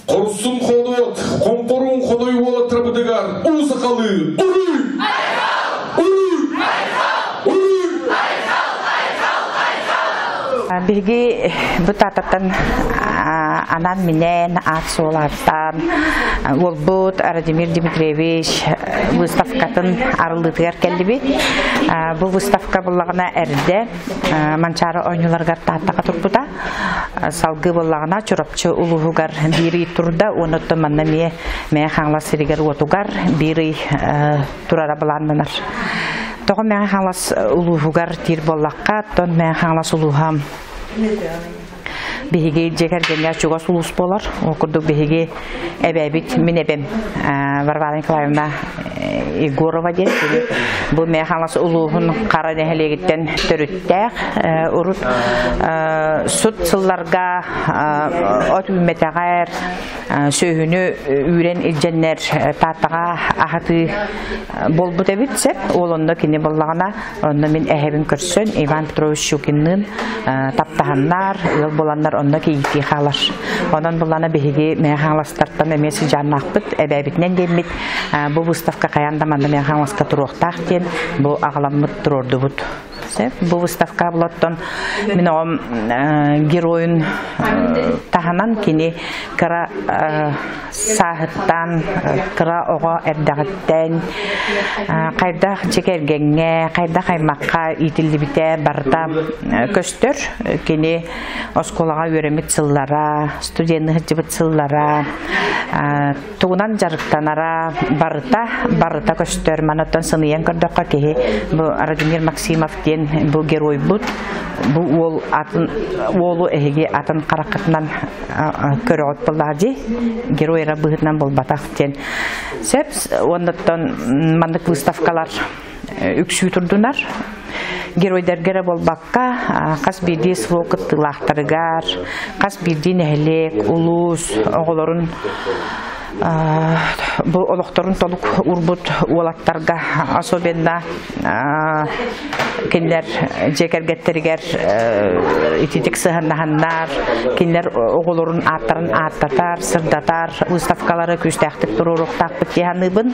Хорсун ходуот, хомпоруун ходой уолаттарбытыгар уу сахалыы уруй! Уруй! Уруй! Биһиги бу Тааттаттан анаан-минээн аат суол ааттаан уолбут Радимир Дмитриевич выставкатын арыллыытыгар кэллибит. Бу выставка буллаҕына эрдэ Манчаары оонньууларыгар Тааттаҕа турбута. Салгыы буоллаҕына Чурапчы улууһугар биир ый турда, уонна оттон манна эмиэ Мэҥэ Хаҥалас сиригэр-уотугар биир ый турара былааннанар. Тоҕо Мэҥэ Хаҥалас улууһугар диир буоллахха, оттон Мэҥэ Хаҥалас улууһа биһиги дьиэ кэргэҥҥэ чугас улуус буолар. Ол курдук биһиги эбээбит, мин эбэм Варвара Николаевна Егорова диэн кини бу Мэҥэ Хаҥалас улууһун Хара нэһилиэгиттэн төрүттээх. Урут сут сылларга от үүммэтэҕэр сүөһүнү үүрэн илдьэннэр Тааттаҕа аһатыы буолбут эбит сөп. Ол онно кини буоллаҕына, онно мин эһэбин көрсөн Иван Петрович Щукинныын таптаһаннар, ыал буоланнар онно кийииттии хаалар. Онон буллана биһиги Мэҥэ Хаҥаластартан эмиэ сыдьааннаахпыт, эбээбитинэн диэммит бу выставка хайаан да манна Мэҥэ Хаҥаласка туруохтаах диэн бу аҕаламмыт туруордубут. Бу выставка булаттан мин оҕом геройун таһынан кини кыра сааһыттан кыра оҕо эрдэҕиттэн хайдах дьиэ кэргэҥҥэ, хайдах аймахха иитиллибитэ барыта көстөр. Кини оскуолаҕа үөрэммит сыллара, студенныы сылдьыбыт сыллара, тугунан дьарыктанара барыта барыта көстөр. Манаттан сыныйан көрдөххө киһи бу Радимир Максимов диэн бу геройбут бу уол атын уолу эһиги атын хараххытынан көрөҕүт буоллаҕа дии герой эрэ быһыытынан буолбатах диэн сөп уоннаттан маннык выставкалар үксүү турдунар геройдарга эрэ буолбакка хас биирдии СВО кыттыылаахтарыгар хас биирдии нэһилиэк улуус оҕолорун бу олохторун толук уурбут уолаттарга особенно кинилэр дьиэ кэргэттэригэр ититик сыһаннаһаннар кинилэр оҕолорун ааттарын ааттатар сырдатар выставкалары күүстээхтик туруоруохтаахпыт дии саныыбын.